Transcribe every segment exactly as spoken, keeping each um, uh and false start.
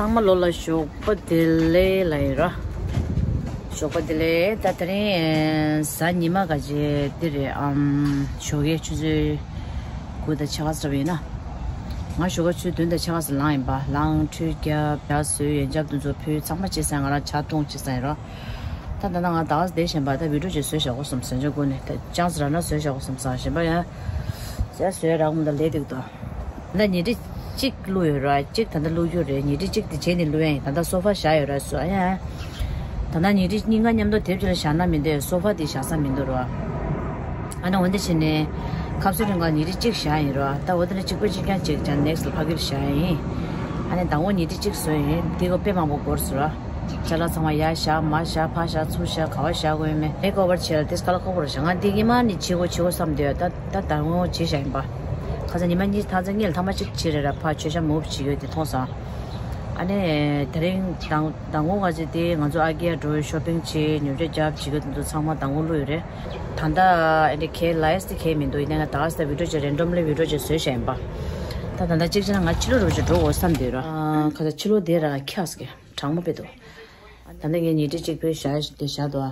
ཚང་མ་ལོ་ལ་ཞོགས་པ་བདེ་ལེགས་ལ་ཡིན་ར། ཞོགས་པ་བདེ་ལེགས། ད་དེ་རིང་གཟའ་ཉི་མ་ག་ཅེ་འདི་རེད་ཨམ། ཞོགས་ཀའི་ཆུ་ཚོད་དགུ་དང་ཕྱེད་ཀ་ཙམ་ཡིན་ན། ང་ཞོགས་ཀ་ཆུ་ཚོད་བདུན་དང་ཕྱེད་ཀ་ཙམ་ལངས་ཡིན་པ། ལངས་ཁྲུས་བརྒྱབ་ཇ་བཟོས་ཡོན་ཆབ་དེ་ཚོ་ཕུལ། ཚང་མ་བྱས་ཙང་ང་རང་ཇ་འཐུང་བྱས་ཙང་ཡིན་ར། ད་ད་ལྟ་ང་ད་ག་ཙམ་བསྡད་བཞིན་པ། ད་བི་ཌིའོ་ཅིག་བཟོས་བཞག་དགོས་བསམ། གཟན་ཆུང་ཀུན་ནས་ད་ཅང་ཙི་ར་ན་བཟོས་བཞག་དགོས་བསམ་སང་གཞན་པ་ཡང་ཇ་བཟོས་རག་མ་ད་ལས་འདུག་ཏོ། ད་ཉལ་ཁྲི་གཅིག་བླུགས་ཡོད་ར། གཅིག་ད་ལྟ་བླུགས་རྒྱུ་རེད། ཉལ་ཁྲི་གཅིག་དེ་བྱས་ནས་བླུགས་ཡ་ཡིན། ད་ལྟ་སོ་ཕ་བཞག་ཡོད་ར་སོ་ཨ་ཡ། ད་ལྟ་ཉལ་ཁྲི་གཉིས་ཀ་མཉམ་དུ་དེབ་ཅིག་ལ་བཞག་ན་མི་འདོད། སོ་ཕ་དེ་བཞག་ས་མི་འདུག་ར། ཨ་ནི་འོན་ཏེ་བྱས་ནས་ཁ་སང་རིང་ག་ཉལ་ཁྲི་གཅིག་བཞག་ཡིན་ར། ད་འོ་དེ་ལ་གཅིག་པོ་གཅིག་རྐྱང་གཅིག་ཅང་ནེག་སི་ལ་ཕ་གིར་བཞག་ཡ་ཡིན། ཨ་ནི་ཟླ་ངོ་ཉལ་ཁྲི་གཅིག་བཟོས་ཡིན། དེ་གོ་དཔེ་མང་པོ་འགོར་སོང་ར། ཅ་ལག་ཚང་མ་ཡར་བཞག་མར་བཞག་ཕར་བཞག་ཚུར་བཞག་ག་པར་བཞག་དགོས་ཡོད་མེད་མེག་ཨོ་ཝར་བྱས་ལ་དེ་དཀའ་ལས་ཁག་པོ་རེད་ཤག་ང་འདི་སྔོན་མ་ནས་བྱེད་དགོས་བྱེད་དགོས་བསམ་སྡོད་ད། ད་ཟླ་ངོ་བྱས་བཞག་ཡིན་པ། ཁ་སང་ཉི་མ་གཉིས་ཐག་ཚང་གཉིས་ལ་ཐ་མ་གཅིག་བྱས་རེད་ར། ཕར་མཆོད་བཤམས་མུ་བྱེད་ཡོད་དེ་མཐོང་སོང་། ཨ་ནི་དེ་རིང་ཟླ་ཟླ་ངོ་ག་ཚོད་དེ་ང་ཚོ་ཨ་རྒྱ་འགྲོ་ཤོ་པིང་བྱས་ཉོ་ཆ་རྒྱབ་བྱེད་དགོས་དེ་ཚོ་ཚང་མ་ཟླ་ངོ་བླུགས་ཡོད་རེད། ད་ལྟ་ཨ་ནི་ཁའི་ལའིབ་དེ་ཁའི་མི་འདུག་ཡིན་ནའི་ང་ད་ག་ས་ད་བི་ཌིའོ་ཅིག་རེན་ཌམ་ལི་བི་ཌིའོ་ཅིག་བཟོས་བཞག་ཡིན་པ། ད་ད་ལྟ་གཅིག་བྱས་ན་ང་ཕྱི་ལོགས་རུ་ཅིག་འགྲོ་དགོས་བསམ་སྡོད་ར། ཁ་ས་ཕྱི་ལོགས་དེ་ར་ཁྱགས་ཀྱི། གྲང་མོ་དཔེ་འདུག་ད་ལྟ་ངས་ཉལ་ཁྲི་གཅིག་པོ་བཞག་དེ་བཞག་འདུག་ཨ་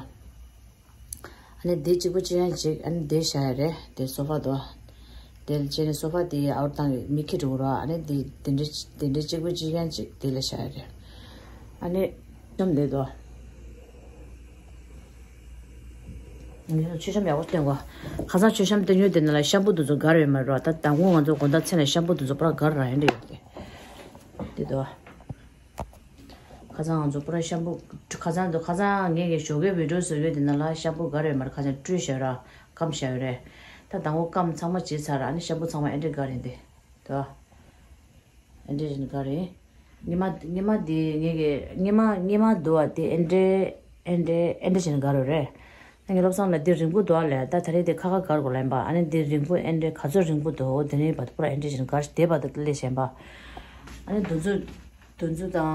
ནི་དེ་གཅིག་པོ་གཅིག་ཡང་གཅིག་ཨ་ནི་དེ་བཞག་ཡ་རེད། དེ་སོ་ཕ་འདུག་དེ་བྱས་ནས་སོ་ཕ་དེ་ཨའུ་ཊི་བཏང་གི་མི་ཁྱི་འགྲོ་ར། ཨ་ནི་དེ་དེ་འདྲ་དེ་འདྲ་གཅིག་པོ་གཅིག་ཡང་གཅིག་དེ་ལ་བཞག་ཡ་རེད། ཨ་ནི་མཆོད་བཤམས་དེ་འདུག་ངས་མཆོད་བཤམས་ཡག་པོ་སྟོན་གོ་ཁ་སང་མཆོད་བཤམས་སྟོན་ཡོད་དེ་ན་ལ་ཤམ་པུ་དེ་ཚོ་ག་རེ་ཡོད་མ་རེད་ར། ད་དང་པོ་ང་ཚོ་དགོང་དག་མཚན་ལ་ཤམ་པུ་དེ་ཚོ་པུ་ར་ག་རེ་ར་ཡོད་འདྲ་ཡོད་དེ། དེ་འདུག་ཁ་སང་ང་ཚོ་པུ་ར་ཤམ་པུ། ཁ་སང་དུ་ཁ་སང་ངས་ཀྱི་ཞོགས་ཀའི་བི་ཌིའོ་བཟོ་ཡོད་དེ་ན་ལ་ཤམ་པུ་ག་རེ་མར་ཁ་སང་བཀྲུས་བཞག་ར། སྐམ་བཞག་ཡོད་རེད། ད་དང་པོ་སྐམ་ཚང་མ་བྱས་ཚར་ར། ཨ་ནི་ཤམ་པུ་ཚང་མ་ཨེ་འདྲས་ག་རེ་འདི་དོ། ཨེ་འདྲས་བཞིན་ག་རེ། ཉི་མ་ཉི་མ་འདི་ངས་ཀྱི་ཉི་མ་ཉི་མ་དུ་བ་དེ་ཨེ་འདྲས་ཨེ་འདྲས་ཨེ་འདྲས་བཞིན་ག་རེ་རེད། ད་ངས་བློ་བཟང་ལ་འདི་རིང་པོ་འདུག་ཨ་ལས། ད་ད་རེས་དེ་ཁ་ཁ་གར་དགོས་ལན་པ། ཨ་ནི་འདི་རིང་པོ་ཨེ་འདྲས་ག་ཚོད་རིང་པོ་འདུག་དེ་ནས་བར་དུ་པུ་ར་ཨེ་འདྲས་བཞིན་གར་བསྡད་པ་དེ་ལས་གཞན་པ། ཨ་ནི་དུ་ཚོད། དུ་ཚོད་དང་།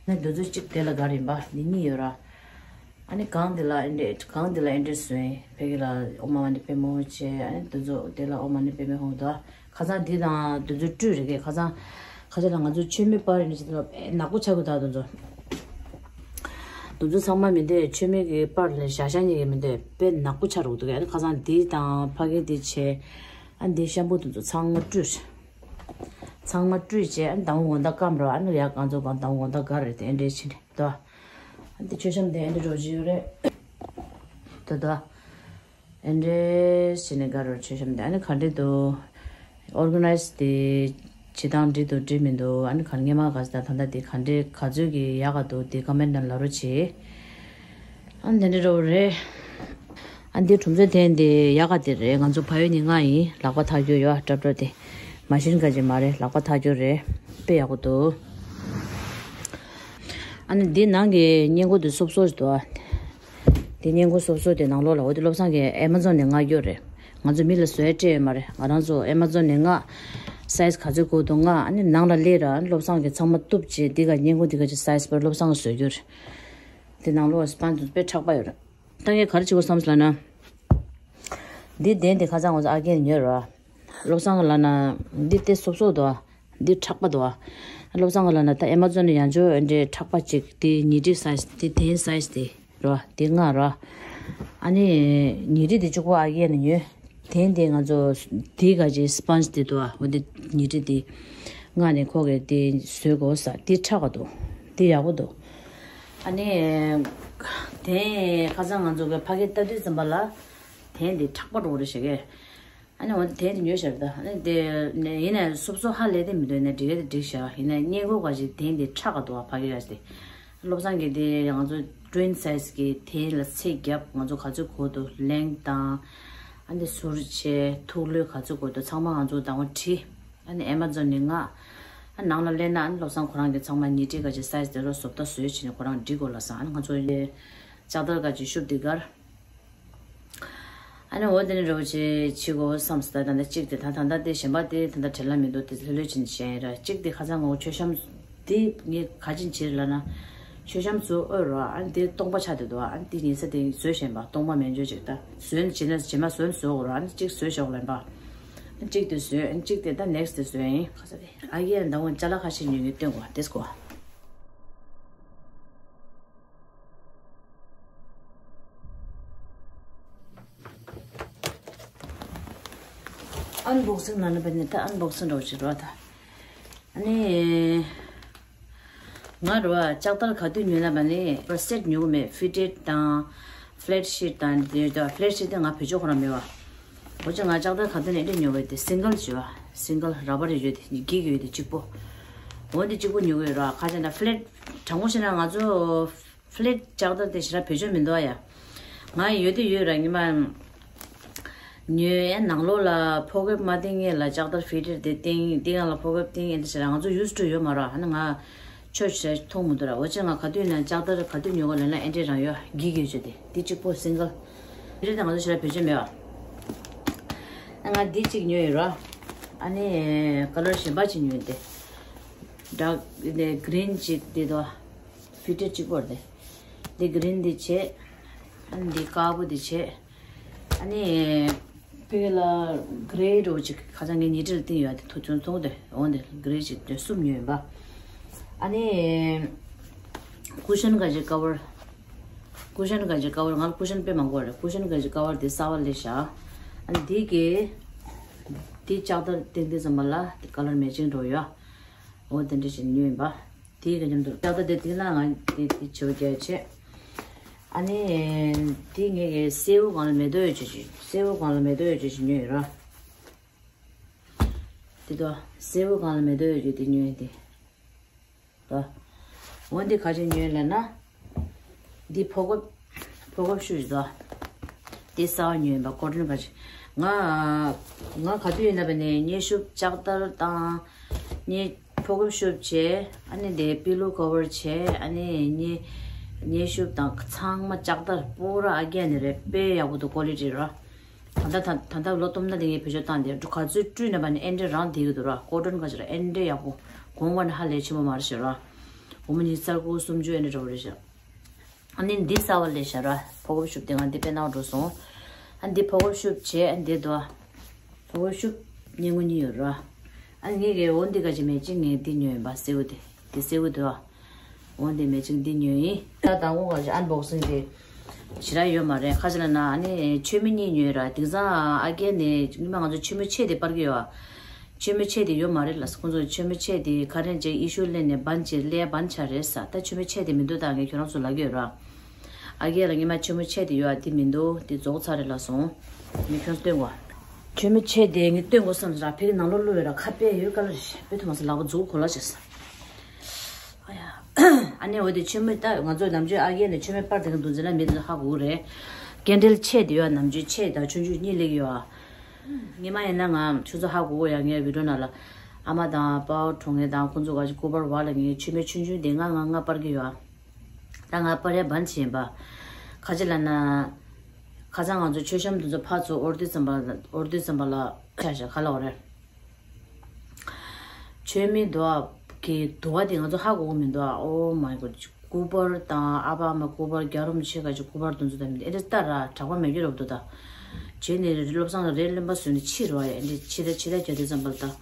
ཨ་ནི་དུ་ཚོད་གཅིག་དེ་ལ་གར་ཡིན་པ་འདི་གཉིས་ཡོད་ར། ཨ་ནི་གང་དེ་ལ་ཨེ་འདྲས་གང་དེ་ལ་ཨེ་འདྲས་བཟོས་ཡིན་ཕ་གི་ལ་ཨོཾ་མ་ཎི་པདྨེ་ཧཱུྃ་བྱས། ཨ་ནི་དུ་ཚོད་དེ་ལ་ཨོཾ་མ་ཎི་པདྨེ་ཧཱུྃ་དང་། ཁ་སང་འདི་དང་དུས་ཚོད་སྤྲོས་རེད་ཀྱི། ཁ་སང་ཁ་ཆེ་ལ་ང་ཚོ་མཆོད་མེ་སྤར་ཡིན་ཅི་ལ་དཔེ་ནག་པོ་ཆགས་ཀྱི་འདུག་དུ་ཚོད། དུ་ཚོད་ཚང་མ་མི་འདོད་མཆོད་མེ་གི་སྤར་ལ་ཞག་ཞག་གཉིས་ཀྱི་མི་འདོད་དཔེ་ནག་པོ་ཆགས་འགྲོ་གི་འདུག་ཨ་ནི་ཁ་སང་འདི་དང་ཕ་གི་འདི་བྱས། ཨ་འདི་ཤམ་པུ་དུ་ཚོད་ཚང་མ་བཀྲུས། ཚང་མ་བཀྲུས་བྱས་ཨ་ནི་ཟླ་ངོ་དགོང་དག་སྐམ་རོ། ཨ་ནི་ཡག་གང་ཚོད་གང་ཟླ་ངོ་དགོང་དག་ག་རེད་དེ་ཨེ་འདྲས་ཕྱིན་དོ། ཨ་འདི་མཆོད་བཤམས་དེ་ཨེ་འདྲས་རོ་བྱས་ཡོད་རེད་དོ་དོ། ཨེ་འདྲས་བྱས་ནས་ག་རེ་མཆོད་བཤམས་དེ་ཨ་ནི་ག་འདྲས་འདུག་ཨོར་ག་ནའིཛ་དེ་བྱེད་སྟངས་འགྲིག་འདུག་འགྲིག་མི་འདུག་ཨ་ནི་ག་སྔས་མ་ག་ས་ད་ད་ལྟ་དེ་ག་འདྲས་ག་ཚོད་ཀྱི་ཡག་ག་འདུག་དེ་ཀོ་མེན་ཊི་ནང་ལབ་རོགས་བྱེད། ཨ་ནི་དེ་འདྲས་རོ་རེད། ཨ་འདི་གྲུབ་འབྲས་དེ་འདི་ཡག་ག་དེ་རེད། ང་ཚོ་ཕ་ཡུལ་ནས་ང་ཡིན་ལག་པ་འཐག་རྒྱུ་ཡོད་ཨ་ཀྲབ་ཀྲབ་དེ། མ་ཤིན་ག་ཅིག་མ་རེད། ལག་པ་འཐག་རྒྱུ་རེད། དཔེ་ཡག་པོ་འདུག་ཨ་ནི་འདི་ནང་གི་སྔས་མགོ་དེ་སོབ་སོབ་ཞིག་འདུག་ཨ། དེ་སྔས་མགོ་སོབ་སོབ་དེ་ནང་ལོགས་ལ་འོ་དེ་བློ་བཟང་གིས་ཨེ་མ་ཛོན་ནས་མངགས་རྒྱུ་རེད། ང་ཚོ་མི་ལ་བཟོ་ཡ་སྤྲད་ཡོད་མ་རེད། ང་རང་ཚོ་ཨེ་མ་ཛོན་ནས་མངགས། སའིཛ་ག་ཚོད་དགོས་འདུག་མངགས། ཨ་ནི་ནང་ལ་སླེབས་ར་ཨ་ནི་བློ་བཟང་གིས་ཚང་མ་གཏུབ་བྱས་འདི་ག་སྔས་མགོ་འདི་ག་ཅིག་སའིཛ་པར་བློ་བཟང་གིས་བཟོ་རྒྱུ་རེད། དེ་ནང་ལོགས་ལ་སི་པོན་ཇི་དེ་དཔེ་མཁྲེགས་པ་ཡོད་རེད། ད་ངས་ག་རེ་བྱེད་དགོས་བསམ་སོང་ལབ་ན། འདི་གདན་དེ་ཁ་སང་ང་ཚོ་ཨ་རྒན་ཉོས་ར། བློ་བཟང་གིས་ལབ་ན། འདི་དཔེ་སོབ་སོབ་འདུག་ཨ། འདི་མཁྲེགས་པ་འདུག་ཨ། བློ་བཟང་གིས་ལབ་ན་ད་ཨེ་མ་ཛོན་ནས་ཡང་བསྐྱར་འདི་མཁྲེགས་པ་ཅིག་དེ་ཉལ་ཁྲི་སའིཛ་དེ་གདན་སའིཛ་དེ་ར་དེ་མངགས་ར། ཨ་ནི་ཉལ་ཁྲི་དེ་གཅིག་པོ་ཨ་རྒན་ནས་ཉོས། གདན་དེ་ང་ཚོ་དེ་ག་ཅིག་སི་པོན་ཇི་དེ་འདུག་ཨ། འོ་དེ་ཉལ་ཁྲི་དེ་མངགས་ནས་ཁོ་གིས་དེ་བཟོས་དགོས་ས་དེ་མཁྲེགས་པ་འདུག་དེ་ཡག་པོ་འདུག་ཨ་ནི། དེ་ཁ་སང་ང་ཚོ་གི་ཕ་གི་ལྟ་དུས་ཙམ་པ་ལ། དེ་འདི་མཁྲེགས་པ་འགྲོ་གི་རེད་ཞེས་གི། ཨ་ནི་འོ་དེ་འདི་ཉོས་ཤག་ད། ཨ་ནི་དེ་ནས་ཡིན་ནའི་སོབ་སོབ་ཧ་ལས་དེ་མི་འདུག་ཡིན་ནའི་འགྲིག་གི་དེ་འགྲིག་ཤག་ཡིན་ནའི་སྔས་མགོ་ག་ཅིག་དེ་འདི་མཁྲེགས་ག་འདུག་ཨ། ཕ་གི་ག་ཅིག་དེ། བློ་བཟང་གིས་དེ་ང་ཚོ་ཀུ་ཨིན་སའིཛ་གི་དེ་ལ་ཚད་བརྒྱབ། ང་ཚོ་ག་ཚོད་དགོས་འདུག་ལེང་དང་། ཨ་ནི་ཟུར་ཆེ་ཐུག་ལོས་ག་ཚོད་དགོས་འདུག་ཚང་མ་ང་ཚོ་དང་པོ་བྲིས། ཨ་ནི་ཨེ་མ་ཛོན་ནས་མངགས། ཨ་ནང་ལ་སླེབས་ན་ཨ་ནི་བློ་བཟང་ཁོ་རང་གིས་ཚང་མ་ཉལ་ཁྲི་ག་ཅིག་སའིཛ་དེ་རོ་བཟོ་ལྟ་བཟོས་བྱས་ནས་ཁོ་རང་འབྲི་དགོས་ལབ་སོང་། ཨ་ནི་ང་ཚོ་ལྕགས་དར་ག་ཅིག་ཤུབས་དེ་གར། ཨ་ནི་འོ་དེ་ནི་རོ་ཆེ་ཆི་གོ་བསམ་སོང་། ད་ད་ལྟ་གཅིག་དེ་ད་ད་ལྟ་དེ་གཞན་པ་དེ་ད་ལྟ་བྲེལ་ལ་མི་འདུག་དེ་ལྷོད་ལྷོད་ཕྱིན་བྱས་ཡིན་ར། གཅིག་དེ་ཁ་སང་ངོ་མཆོད་བཤམས་དེ་ངས་ག་ཅིག་བྱེད་ལབ་ན། མཆོད་བཤམས་བཟོ་ཨོ་ར་ཨ་ནི་དེ་སྟོང་པ་ཆགས་བསྡད་འདུག་ཨ་ནི་དེ་ཉལ་ས་དེ་བཟོས་བཞིན་པ་སྟོང་པ་མེད་འཇོག་ཅིག་ད་བཟོས་ནས་བྱེད་ན་རྗེས་མ་བཟོས་ནས་བཟོ་དགོས་ར། ཨ་ནི་གཅིག་བཟོས་བཞག་ལབ་པ། ཨ་ནི་གཅིག་དེ་བཟོས། ཨ་ནི་གཅིག་དེ་ད་ནེག་སི་དེ་བཟོས་ཡིན། ཁ་ས་དེ་ཨ་ཡེ་ད་འོ་ཅ་ལག་ཁ་ཤས་ཉོས་ཡོད་སྟོན་དགོས་དེ་སྐོར། ཨན་བོག་སིང་ལབ་ན་བ་ནི་ད་ཨན་བོག་སིང་འདྲ་བོ་ཞིག་རེད་བ་ད། ཨ་ནི། ང་རེད་བ་ལྕགས་དར་ག་དུས་ཉོས་ན་བ་ནི་སེ་ཊི་ཉོ་གི་མེད། ཕི་ཊེཌ་དང་ཕི་ལེཊ་ཤིཊ་དང་དེ་ད་ཕི་ལེཊ་ཤིཊ་དེ་ང་བེད་སྤྱོད་ཁོ་རང་མེད་བ། འོ་ཅག་ང་ལྕགས་དར་ག་དུས་ནས་འདྲ་ཉོ་བའི་དེ་སིང་གལ་བྱེད་བ། སིང་གལ་ར་བར་ཡོད་དེ་འགྱིག་ཡོད་དེ་གཅིག་པོ། འོ་འདི་གཅིག་པོ་ཉོ་གི་ཡོད་ར། ཁ་ཅིག་ན་ཕི་ལེཊ་དྲང་པོ་བཤད་ན་ང་ཚོ་ཕི་ལེཊ་ལྕགས་དར་དེ་ཞེ་དྲག་བེད་སྤྱོད་མི་འདུག་ཨ་ཡ། ང་ཡོད་དེ་ཡོད་ར་ཉི་མ། ཉོས་ཡ་ནང་ལོགས་ལ་ཕོ་ཁེབ་མ་བཏིང་ངེས་ལ་ལྕགས་དར་ཕི་ཊེཌ་དེ་བཏིང་། དེ་ཡང་ལ་ཕོ་ཁེབ་བཏིང་ངེས་དེ་ཞེ་དྲག་ང་ཚོ་ཡུས་ཊུ་ཡོད་མ་ར། ཨ་ནི་ང་ཆོས་ཞེ་མཐོང་མི་འདུག་ར། འོ་ཅག་ང་ག་དུས་ན་ལྕགས་དར་ག་དུས་ཉོ་ག་ལབ་ན་ཨེ་འདྲས་རང་ཡོད་འགྱིག་ཡོད་ཅོ་དེ་དེ་གཅིག་པོ་སིང་གལ། ཕི་ཊེཌ་དེ་ང་ཚོ་ཞེ་དྲག་བེད་སྤྱོད་མེད་བ། ཨ་ང་འདི་གཅིག་ཉོས་ཡོད་ར། ཨ་ནི་ཀ་ལར་གཞན་པ་གཅིག་ཉོས་ཏེ། ཌར་ཀི་ནི་གི་རིན་གཅིག་དེ་དོ། ཕི་ཊེཌ་གཅིག་པོ་རེད། འདི་གི་རིན་འདི་བྱས། ཨ་ནི་འདི་དཀར་པོ་འདི་བྱས། ཨ་ནི་ཕི་ལ་གི་རེ་འདྲ་བོ་གཅིག་ཁ་སང་ངས་ཉི་ཁྲི་ལ་བཏིང་ཡོད་དེ་ཐུག་ཚོན་ཚོང་དེ་འོང་དེ་གི་རེ་གཅིག་དེ་གསུམ་ཉོས་ཡིན་པ། ཨ་ནི་ཀུ་ཤན་ག་ཅིག་ཀ་བར། ཀུ་ཤན་ག་ཅིག་ཀ་བར། ང་ལ་ཀུ་ཤན་དཔེ་མང་པོ་རེད། ཀུ་ཤན་ག་ཅིག་ཀ་བར་དེ་གསར་པ་ལས་བཞག་ཨ་ནི་འདི་གི་འདི་ལྕགས་དར་བཏིང་དུས་ཙམ་པ་ལ་དེ་ཀ་ལར་མེ་ཅིང་འགྲོ་ཡོད། འོ་དེ་འདྲ་ཞིག་ཉོས་ཡིན་པ། དེའི་གི་མཉམ་དུ་ལྕགས་དར་དེ་བཏིང་ན་ང་དེ་དེ་བྱེའུ་རྒྱག་བྱས། ཨ་ནི་དེ་ངས་གི་སེའུ་སྒང་ལ་མེ་ཏོག་ཡོད་ཅེས་ཤིག་སེའུ་སྒང་ལ་མེ་ཏོག་ཡོད་ཅེས་ཤིག་ཉོས་ཡོད་ར། དེ་དོ། སེའུ་སྒང་ལ་མེ་ཏོག་ཡོད་ཅེས་དེ་ཉོས་ཡིན་དེ། དོ། འོ་འདི་ག་ཅིག་ཉོས་ལབ་ན། འདི་ཕོ་ཁེབ། ཕོ་ཁེབ་ཤུབས་ཤིག་དོ། འདི་གསར་པ་ཉོས་ཡིན་པ་ཀོ་ཊོན་ག་ཅིག་ང་། ང་ག་དུས་ཡིན་ན་བས་ནས་མཉེ་ཤུབས་ལྕགས་དར་དང་། མཉེ། ཕོ་ཁེབ་ཤུབས་བྱས། ཨ་ནི་དེ་པི་ལོ་ཀ་བར་བྱས། ཨ་ནི་མཉེ། མཉེ་ཤུབས་དང་ཚང་མ་ལྕགས་དར་པུ་ར་ཨ་རྒྱན་ནི་རེད། དཔེ་ཡག་པོ་འདུག་ཀོ་ལི་ཊི་ར། ད་ལྟ་ད་ད་ལྟ་ལོ་སྟོང་ན་དེ་ངས་བེད་སྤྱོད་བཏང་དེ་ག་ཚོད་བཀྲུས་ན་བ་ནི་ཨེ་འདྲས་རང་བསྡད་ཀྱི་འདུག་ར། ཀོ་ཊོན་ག་ཅིག་ར་ཨེ་འདྲས་ཡག་པོ། གོང་བ་ནི་ཧ་ལས་ཆེན་པོ་མ་རེད་ཤག་ར། འོ་མ་ཉི་ཤུ་རྩ་དགུ་སུམ་ཅུ་ཨེ་འདྲས་འདྲ་བོ་རེད་ཤག་ཨ་ནི་འདི་གསར་པ་ལས་ཤག་ར། ཕོ་ཁེབ་ཤུབས་དེ་ང་འདི་དཔེ་ནང་འགྲོ་སོང་། ཨ་འདི་ཕོ་ཁེབ་ཤུབས་བྱས་ཨ་འདི་དོ། ཕོ་ཁེབ་ཤུབས་སྙིང་པོ་གཉིས་ཡོད་ར། ཨ་ངས་གི་འོ་འདི་ག་ཅིག་མེད་ཅིག་ངས་འདི་ཉོས་ཡིན་པ་སེའུ་དེ། འདི་སེའུ་དོ། འོ་འདི་མེད་ཅིག་འདི་ཉོས་ཡིན། ད་དང་པོ་ག་ཅིག་ཨན་བོག་སིང་དེ་ཞེ་དྲག་ཡོད་མ་རེད། ཁ་ཅིག་ལབ་ན་ཨ་ནི་མཆོད་མེ་གཉིས་ཉོས་ར། དེང་སང་ཨ་རྒན་ནས་སྔོན་མ་ང་ཚོ་མཆོད་མེ་ཆས་དེ་སྤར་གི་ཡོད་ཨ། མཆོད་མེ་ཆས་དེ་ཡོད་མ་རེད་ལབ་སོང་། ཁོང་ཚོ་མཆོད་མེ་ཆས་དེ་ཁ་རན་ཅིག་ཨི་ཤུ་ལེན་ནས་སྦན་བྱས་ལས་སྦན་ཆ་རེད་ས། ད་མཆོད་མེ་ཆས་དེ་མི་འདུག་ད་ངས་ཁྱོད་རང་ཚོ་ལབ་གི་ཡོད་ར། ཨ་རྒན་ལ་སྔོན་མ་མཆོད་མེ་ཆས་དེ་ཡོད་ཨ། དེ་མི་འདུག་དེ་རྫོགས་ཚར་རེད་ལབ་སོང་། ངས་ཁྱོད་ཚོ་སྟོན་གོ། མཆོད་མེ་ཆས་དེ་ངས་སྟོན་གོ་བསམ་སོང་ར། ཕ་གི་ནང་ལོགས་བླུགས་ཡོད་ར། ཁ་དཔེ་ཡོད་ག་ལ་རེད། དཔེ་ཐུབ་མ་སོང་། ལག་པ་མཛུབ་གུ་གོ་ལ་བྱས་སོང་། ཨ་ཡ། ཨ་ནི་འོ་དེ་མཆོད་མེ་ད་ང་ཚོ་ནམ་རྒྱུན་ཨ་རྒན་ནས་མཆོད་མེ་སྤར་དེ་ག་འདུག་ཟེར་ན་མི་དེ་ཚོ་ཧ་གོ་གི་རེད། ཀེན་ཌལ་ཆས་དེ་ཡོད་ཨ། ནམ་རྒྱུན་ཆས་དང་ཆུང་ཆུང་གཉིས་སླེབས་ཀྱི་ཡོད་ཨ། སྔོན་མ་ཡིན་ན་ང་ཁྱོད་ཚོ་ཧ་གོ་གོ་ཡ། ངའི་བི་ཌིའོ་ནང་ལ་ཨ་མ་དང་པ་ཕ་གྲོངས་མཁན་དང་ཁོང་ཚོ་ག་ཅིག་སྐུ་པར་བ་ལ་ངས་མཆོད་མེ་ཆུང་ཆུང་དེ་ལྔ་ལྔ་ལྔ་སྤར་གི་ཡོད་ཨ། ད་ང་སྤར་ཡ་སྦན་བྱས་ཡིན་པ། ག་ཅི་ལབ་ན། ཁ་སང་ང་ཚོ་མཆོད་བཤམས་དེ་ཚོ་ཕར་ཚུར་དབོར་དུས་ཙམ་པ་ལ་དབོར་དུས་ཙམ་པ་ལ་ཆ་བཞག་ག་ལབ་དགོས་རེད། མཆོད་མེ་དུ་བ་གི་དུ་བ་དེ་ང་ཚོ་ཧ་གོ་གི་མི་འདུག་ཨ། Oh my God། སྐུ་པར་དང་ཨ་ཕ་ཨ་མ་སྐུ་པར། རྒྱལ་རོམ་ཆེ་ག་ཅིག་སྐུ་པར་དེ་ཚོ་དང་མི་འདྲ་ཨེ་འདྲ་ལྟ་ར་གྲགས་པ་མེད་རྒྱུ་རབ་འདུག་ད། བྱས་ནས་བློ་བཟང་ལ་རས་རློན་པ་བཟོས་ནས་ཕྱིར་རོ་ཡ། ཨེ་འདྲ་ཕྱི་ལ་ཕྱི་ལ་རྒྱག་དུས་ཙམ་པ་ལ་ད།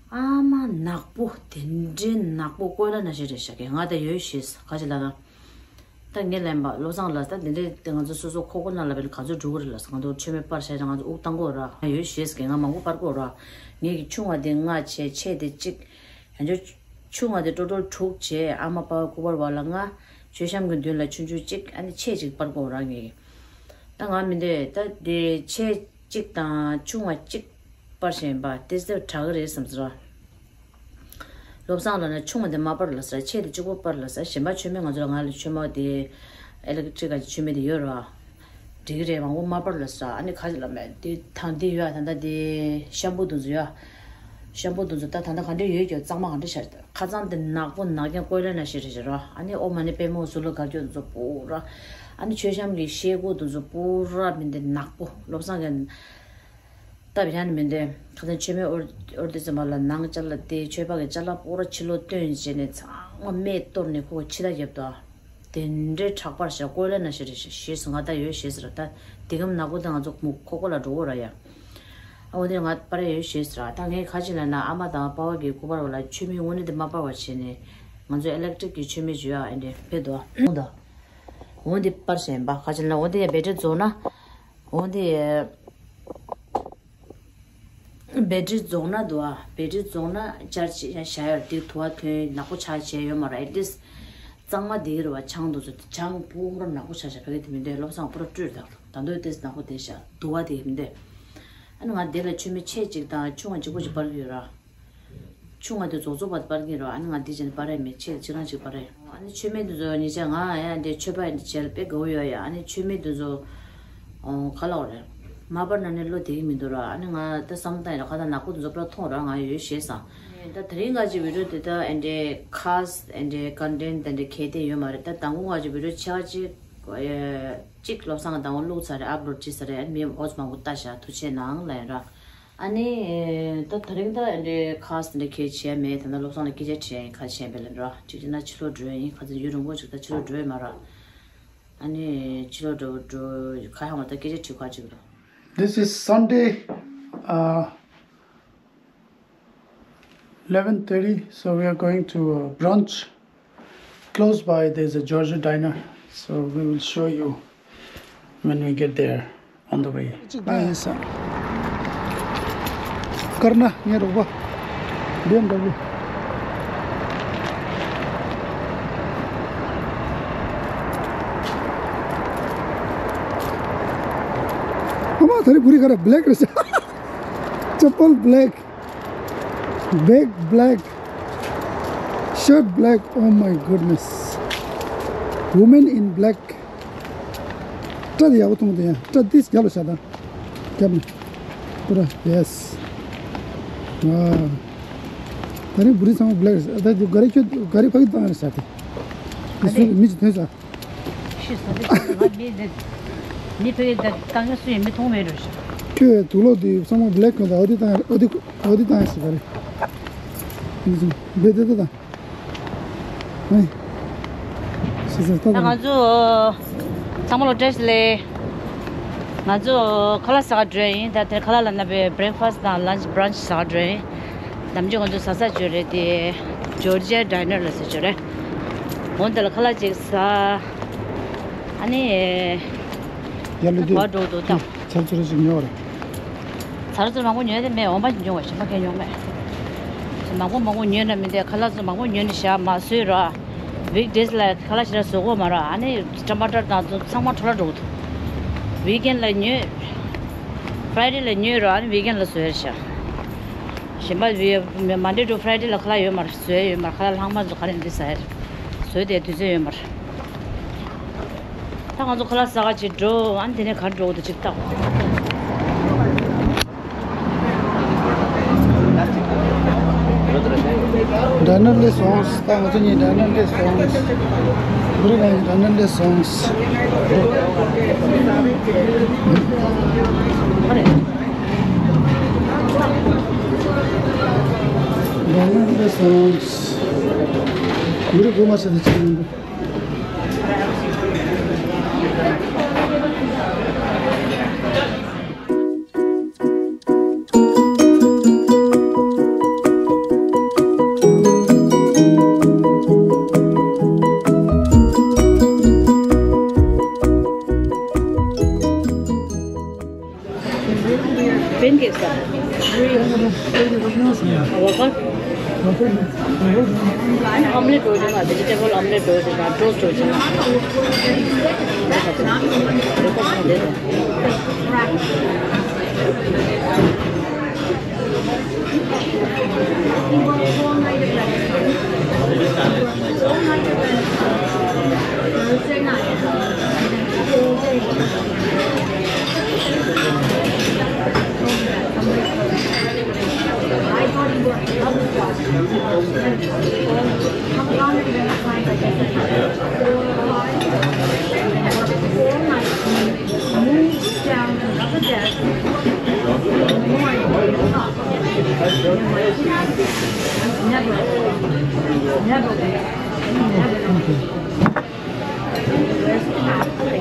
ཨ་མ་ནག་པོ་དེ་འདྲའི་ནག་པོ་ཀོ་ལ་ནང་བཞིན་རེད་ཤག་གི། ང་ད་ཡོད་ཤེས་ག་ཅི་ལབ་ན། ད་ངས་ལན་པ་བློ་བཟང་ལ་ད་དེ་འདྲའི་དེ་ང་ཚོ་སོ་སོ་ཁོག་ཁོག་ནང་ལ་བས་ན་ག་ཚོད་འགྲོ་གི་རེད་ལབ་སོང་། ང་ཚོ་མཆོད་མེ་སྤར་བྱས་ང་ཚོ་དབུགས་བཏང་གི་ཡོད་ར། ང་ཡོད་ཤེས་གི། ང་མང་པོ་སྤར་གི་ཡོད་ར། ངས་ཀྱི་ཆུང་བ་དེ་ལྔ་བྱས་ཆེ་དེ་གཅིག་ཡང་ཆོས་ཆུང་བ་དེ་ཀྲོ་ཀྲོ་དྲུག་བྱས། ཨ་མ་པ་ཕ་སྐུ་པར་བ་ལ་ལྔ། མཆོད་བཤམས་ཀྱི་མདུན་ལ་ཆུང་ཆུང་གཅིག་ཨ་ནི་ཆེ་གཅིག་སྤར་གོ་རང་ངེས། ད་ང་མི་འདོད་ད་དེ་ཆེ་གཅིག་དང་ཆུང་བ་གཅིག་སྤར་བཞིན་པ་དེ་ཚོ་དྲག་གི་རེད་བསམ་ཟེར་བ། བློ་བཟང་ལ་ན་ཆུང་བ་དེ་མ་སྤར་ལ་ཟེར། ཆེ་དེ་གཅིག་པོ་སྤར་ལ་ཟེར། གཞན་པ་མཆོད་མེ་ང་ཚོ་ལ་ང་ལ་མཆོད་མེ་དེ་ཨེ་ལེག་ཊི་རིག་གི་མཆོད་མེ་དེ་ཡོད་རེད་བ། འགྲིག་གི་རེད། མང་པོ་མ་སྤར་ལ་ཟེར། ཨ་ནི་ག་ཅི་ལབ་མེད་དེ་དང་དེ་ཡོད་ཨ། ད་ལྟ་དེ་ཤམ་པུ་དེ་ཚོ་ཡོད་ཨ། ཤམ་པུ་དེ་ཚོ་ད་ད་ལྟ་ག་འདྲ་ཡོད་ཀྱང་གཙང་མ་ག་འདྲ་ཤར། ཁ་ཚང་དེ་ནག་པོ་ནག་རྐྱང་ཀོ་ལ་ནང་བཞིན་རེད་ཤག་ར། ཨ་ནི་ཨོ་མ་ནི་པད་མོ་ཟུར་ལ་དགའ་སྐྱོ་དེ་ཚོ་པུ་ར། ཨ་ནི་མཆོད་བཤམས་ཀྱི་ཤེལ་སྒོ་དེ་ཚོ་པུ་ར་མི་འདི་ནག་པོ། བློ་བཟང་གི་སྟབས་ཡག་ནི་མི་འདི་ཁ་སང་མཆོད་མེ་དབོར་དབོར་དུས་ཙམ་པ་ལ་ནང་ཅ་ལག་དེ་མཆོད་པ་གི་ཅ་ལག་པུ་ར་ཕྱི་ལོགས་བཏོན་བྱས་ནས་ཚང་མ་མེ་གཏོར་ནས་ཁོ་ཕྱི་ལ་བརྒྱབ་དོ། དེ་འདྲའི་དྲག་པར་བཞག་ཀོ་ལ་ནང་བཞིན་རེད་ཤག་ཞེས་སུ་ང་ད་ཡོད་ཞེས་ཟེར། ད་དེ་གམ་ནག་པོ་ད་ང་ཚོ་མུ་ཁོག་ཁོག་ལ་འགྲོ་གོ་ར་ཡ། ཨ་འོ་དེ་ང་སྤར་ཡ་ཡོད་ཞེས་ཟེར། ད་ངས་ཁ་ཅིག་ལབ་ན་ཨ་མ་དང་པ་ཕ་གི་སྐུ་པར་བ་ལ་མཆོད་མེ་དངོས་གནས་དེ་མ་སྤར་བ་བྱས་ནས་ང་ཚོ་ཨི་ལེག་ཊི་རིག་གི་མཆོད་མེ་བྱུག་ཡ་ཨེ་འདྲས་ཕེབས་དོ། འོ་ད་འོ་འདི་སྤར་བཞིན་པ་ཁ་ཅིག་ལབ་ན་འོ་འདི་ཡ་བེ་ཊི་རི་རྫོགས་ན་འོ་འདི། བེ་ཊི་རི་རྫོགས་ན་འདུག་ཨ། བེ་ཊི་རི་རྫོགས་ན་ཅར་ཇི་བྱ་ཡ་དེ་དུ་བ་ཐོན་ནག་པོ་ཆགས་བྱས་ཡོད་མ་རེད། ཨེ་ཊི་ལིསཊ་གཙང་མ་དེ་རེད་བ། ཆང་དུ་ཚོ་ཆང་ཕུང་རོ་ནག་པོ་ཆགས་བྱ་ཕ་གི་དེ་མི་འདོད། བློ་བཟང་པུ་ར་སྤྲོད་དང་ད་འདོད་དེ་ནག་པོ་དེ་བྱ་དུ་བ་དེ་མི་འདོད། ཨ་ནི་ང་དེ་ལ་མཆོད་མེ་ཆེ་གཅིག་དང་ཆུང་བ་གཅིག་པོ་ཅིག་སྤར་གི་ཡོད་ར། ཆུང་བ་དེ་རྫོགས་རྫོགས་བར་སྤར་གི་ར། ཨ་ནི་ང་འདི་བྱས་ནས་སྤར་ཡ་མེད། ཆེ་ཁྱེད་རང་ཅིག་སྤར་ཡ། ཨ་ནི་མཆོད་མེ་འདི་ཚོ་ཉེ་ཆར་ང་ཡ་འདི་མཆོད་པ་ཡ་འདི་བྱས་ལ་དཔེ་དགའ་བོ་ཡོད་ཡ། ཨ་ནི་མཆོད་མེ་འདི་ཚོ་ཨོ་ག་ལ་བ་རེད། མ་སྤར་ན་ནི་བློ་བདེ་གི་མི་འདུག་ར། ཨ་ནི་ང་ད་བསམ་བློ་བཏང་ཡ་ར། ཁ་ད་ནག་པོ་འདི་ཚོ་པུ་ར་མཐོང་ར། ང་ཡོད་ཤེས་སང་། ད་དེ་རིང་ང་ཅིག་བི་ཌི་ཡོ་དེ་ད་ཨེ་འདྲའི་ཁ་ཨེ་འདྲའི་ཀོན་ཊེན་ཊི་དེ་འདྲའི་གལ་ཏེ་ཡོད་མ་རེད། ད་དང་པོ་ང་ཅིག་བི་ཌི་ཡོ་ཆ་ཅིག་གཅིག་བློ་བཟང་གི་དང་པོ་བླུགས་ཚར་རེད། ཨབ་ལོཌ་བྱས་ཚར་རེད། ཨ་ནི་མི་ཨོ་ཙི་མང་པོ་ལྟ་ཤག་ཐུགས་རྗེ་གནང་ལབ་ཡིན་ར། ཨ་ནི་ད་དེ་རིང་ད་ཨེ་འདྲའི་ཁ་ཨེ་འདྲའི་གལ་བྱས་མེད། ད་ནི་བློ་བཟང་ལ་སྐད་ཆ་དྲིས་ཡ་ཡིན། ཁ་བྱས་པས་ལབ་ར། གཅིག་བྱས་ན་ཕྱི་ལོགས་འགྲོ་ཡ་ཡིན། ཁ་ཚ་ཡུན་རིང་པོ་ཅིག་ད་ཕྱི་ལོགས་འགྲོ་ཡ་མ་ར། ཨ་ནི་ཕྱི་ལོགས་འགྲོ་འགྲོ་ཁ་ཡང་བ་ད་སྐད་ཆ་དྲི་ཁ་ཅིག་ར། This is Sunday, uh, eleven thirty, so we are going to a brunch. Close by, there's a Georgia diner, so we will show you when we get there on the way. གཅིག་པ་ཡིན་ས། ཀར་ན་ངའི་རོགས་པ། བེམ་ཌབ་ལིའུ། ཨ་མ་ད་རེས་བུ་རིག་ག་ར་བྷེ་ལེག་རེད་ཤག་ཅེ་པལ་བྷེ་ལེག། Bag black, shirt black, oh my goodness. Women in black. སྐྲ་དེ་ཡག་པོ་མཐོང་དེ་ཡང་སྐྲ་དེ་རྒྱབ་ལ་བཞག་དང་། རྒྱབ་ནས། པུ་ར། Yes. Wow. ད་རིང་བུ་རིག་ཚང་མ་བྷེ་ལེག་རེད། ད་དེ་ག་རེ་ཁྱོད་ག་རེ་ཕ་གི་བཏང་རེད་ཟེར་དེ། མི་སུ་མི་ཅིག་ཐོན་ས། ཤི་སོང་དུས་ང་མི་འདི་མི་ཕ་གི་ད་བཏང་ཡ་སུ་ཡིན་མི་མཐོང་མེད་རེད་ཤག་ཁྱོད་དུག་ལོག་དེ་ཚང་མ་བྷེ་ལེག་གང་དང་ཨོ་དེ་བཏང་ཡ་ཨོ་དེ་ཨོ་དེ་བཏང་ཡ་ཟེར་ག་རེ། མི་ཚོ་བེ་དེ་ད་ད། ཨེ། ཤི་སོང་ད་ད་ང་ད། ཚོ་ཚང་མ་ལོ་བཀྲ་ཤིས་བདེ་ལེགས། ང་ཚོ་ཁ་ལག་ཟ་ག་འགྲོ་ཡ་ཡིན། ད་དེར་ཁ་ལག་ལབ་ན་བའི་བྷེ་རེག་ཕ་སི་དང་ལན་ཆི་བྷ་རན་ཆི་ཟ་ག་འགྲོ་ཡ་ཡིན། ནམ་རྒྱུན་ང་ཚོ་ཟ་ས་ཅིག་ཡོད་རེད་དེ། ཇོར་ཇི་ཡ་ཌའི་ནར་ལབ་ས་ཅིག་ཡོད་རེད། འོ་འདི་ལ་ཁ་ལག་ཅིག་ཟ། ཨ་ནི། ཡར་ལོས་དུས། ག་པར་འགྲོ་འདུག་ད། ཚར་ཚུར་ཞིག་ཉོ་བ་རེད། ཚར་ཚུར་མང་པོ་ཉོས་ཏེ་མེད། འོ་མ་ཉོ་བ་གཞན་པ་གང་ཉོ་མེད། མང་པོ་མང་པོ་ཉོས་ན་མི་འདོད། ཁ་ལག་ཚོ་མང་པོ་ཉོས་ནས་བཞག་མ་བཟོས་ར། ཝིག་ཌེ་སི་ལ་ཁ་ལག་ཞེ་དྲག་བཟོ་གི་ཡོད་མ་རེད། ཨ་ནི་ཊ་མ་ཊར་དང་ཚང་མ་འཕྲོ་བརླག་འགྲོ་གི་འདུག་ཝིག་ཨེན་ཌི་ལ་ཉོས། ཕ་རའི་ཌེ་ལ་ཉོས་ར། ཨ་ནི་ཝིག་ཨེན་ཌི་ལ་བཟོས་ར་བཞག་གཞན་པ་ཝི་མན་ཌེ་ཊུ་ཕ་རའི་ཌེ་ལ་ཁ་ལག་ཡོད་མ་རེད། བཟོས་ཡོད་མ་རེད། ཁ་ལག་ལྷག་མ་ཚོ་ག་རེ་འདི་ཟ་ཡ་རེད། བཟོས་ཏེ་དུས་ཚོད་ཡོད་མ་རེད། ད་ང་ཚོ་ཁ་ལག་ཟ་ག་ཅིག་འགྲོ། ཨ་ནི་དེ་ནས་ག་རེ་འགྲོ་དགོས་འདུག་ཅིག་ལྟ། ཌའི་ནར་སླེབས་སོང་། ད་ང་ཚོ་གཉིས་ཌའི་ནར་སླེབས་སོང་། བུ་རིག་ང་གཉིས་ཌའི་ནར་སླེབས་སོང་། ཌའི་ནར་སླེབས་སོང་། བུ་རིག་སྒོ་མ་ཕྱེ་དེ་ཅིག་ཡིན་འདུག Pancakes. Avocado. Omelette hotel में vegetable omelette hotel में toast hotel में।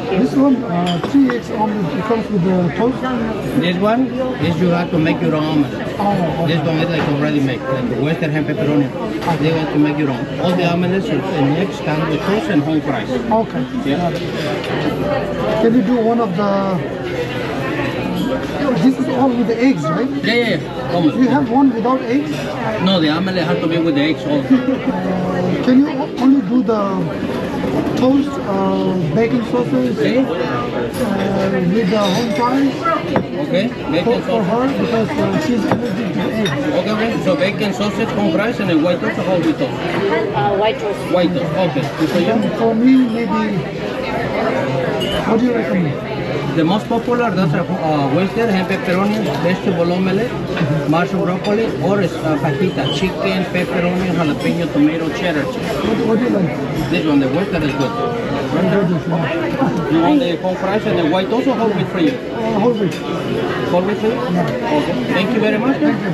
This one, uh, three eggs omelette, it comes with the toast? This one, this you have to make your own omelette. Oh, okay. This one is like already made, like the Western ham pepperoni. They want to make your own. All the omelettes and eggs come with toast and home fries. Okay. Yeah. Got it. Can you do one of the This is all with the eggs, right? Yeah, yeah, yeah. Almost. Do you have one without eggs? No, they normally have to be with the eggs also. Can you only do the toast, uh, bacon sausage, okay, uh, with the home fries? Okay, bacon sausage. For, for her, because, uh, she's allergic to the eggs. Okay, okay. So bacon sausage, home fries, and a white toast, or whole wheat toast? Uh, white toast. White toast. Okay. Good for you. And for me, maybe, what do you recommend? The most popular, that's a, uh, oyster, ham pepperoni, vegetable omelette, mushroom broccoli, or, uh, fajita, chicken, pepperoni, jalapeno, tomato, cheddar cheese. What, what do you like? This one, the oyster is good. Very good, yeah. You want the home fries and the white toast, or whole wheat for you? Uh, whole wheat. Whole wheat for you? Yeah. Okay. Thank you very much. Thank you.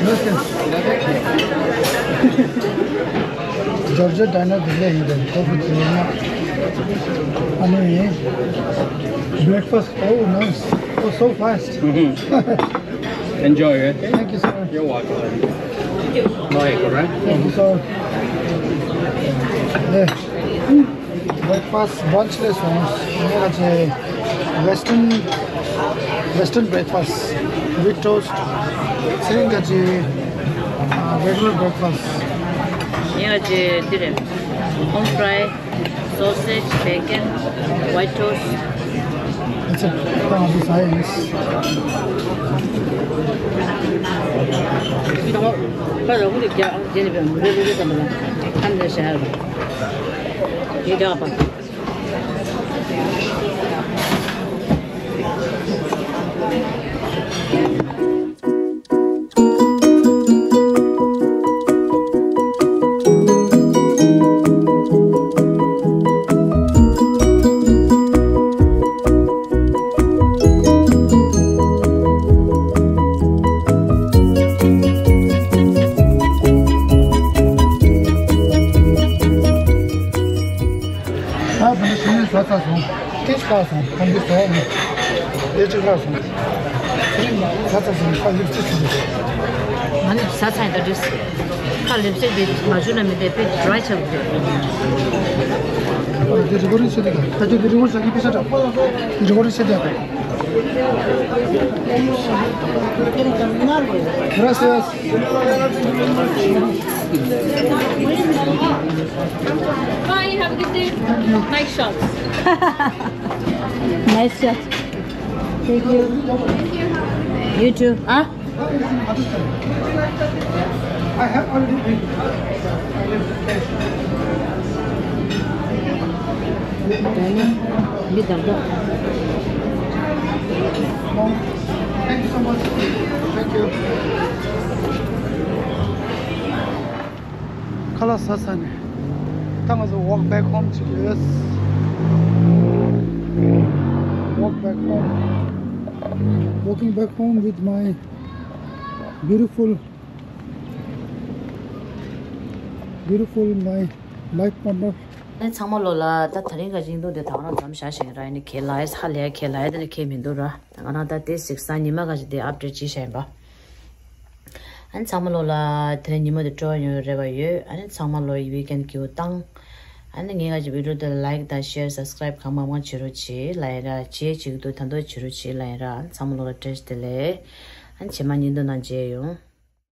Gracias. Georgia diner delay in the COVID. I mean, breakfast. Oh, nice. Oh, so fast. Mm-hmm. Enjoy it. Thank you, sir. You're welcome. No, correct? Thank you, sir. Yeah. Breakfast, brunch ལས་སོང་། ངས་ཀྱི་western, western breakfast, wheat toast, ཚེ་རིང་ཀྱི་regular breakfast. ངས་ཀྱི་འདི་རེད། Home fry, sausage, bacon, white toast. That's it. Thank you, science. ཨ་ད་ནི་ཤིང་ནས་བཟའ་ཚར་སོང་། ཏིས་ཁ་སོང་། ཁམ་དུ་སོང་། ཨེ་ཅི་ཁ་སོང་། ཤིང་ནས་བཟའ་ཚར་སོང་། ཁ་ལིབ་ཅི་ཆུ་ང་ནི་བཟའ་ཚར་ཡིན་ད་དྲིས། ཁ་ལིབ་སི་ཊིག་དེ་མ་བྱུག་ན་མི་དེ་དཔེ་ཌི་རའི་ཆགས་འདུག་དེ་རི་ཀོ་རིང་བྱེད་དེ་ག་ད་དེ་རི་ཀོ་རིང་བྱ་གི་པེ་ས་ཏྲ། རི་ཀོ་རིང་བྱེད་དེ་ག Gracias. Bye, have a good day. Nice shot. Nice shot. Thank you. You too. Huh? I have already paid. Thank you so much. Thank you. ཁ་ལག་ཟ་ཚར་ནས་ད་ང་ཚོ་walk back home བྱེད་ཀྱི་ཡོད། Walk back home. Walking back home with my beautiful, beautiful my life partner. ཨ་ནི་ཚང་མ་ལོ་ལ་ད་དེ་རིང་གི་ཞིང་འདུག་དེ་ད་ག་རང་མཚམས་བཞག་ཞིག་ར། ཨ་ནི་ཁྱེད་ལ་ཨེ་ཧ་ལས་ཁྱེད་ལ་ཨེ་དེ་ནི་ཁྱེད་མི་འདུག་ར། ད་ག་རང་ད་དེ་གཟིགས་ས་ཉི་མ་ག་ཞིག་དེ་ཨབ་ཌེཊ་ཅིག་བྱས་ཡིན་པ། ཨ་ནི་ཚང་མ་ལོ་ལ་དེ་རིང་ཉི་མ་དེ་སྤྲོ་བ་ཡོང་རེ་བ་ཡོད། ཨ་ནི་ཚང་མ་ལོ་ཡི་ཝིག་ཨེན་ཌི་སྐྱིད་པོ་བཏང་། ཨ་ནི་ངའི་ག་ཞིག་བི་ཌི་ཡོ་དེ་ལའིཀ་དང་ཤེར་སབ་སི་ཀ་རའིབ་གང་མང་མང་བྱེད་རོགས་བྱེད་ལ་ཡིན་ར། བྱེད་ཅིག་འདུག་ད་འདོད་བྱེད་རོགས་བྱེད་ལ་ཡིན་ར། ཨ་ནི་ཚང་མ་ལོ་ལ་བཀྲ་ཤིས་བདེ་ལེགས། ཨ་ནི་རྗེས་མ་ཉིན་དུ་ནང་མཇལ་ཡོང་།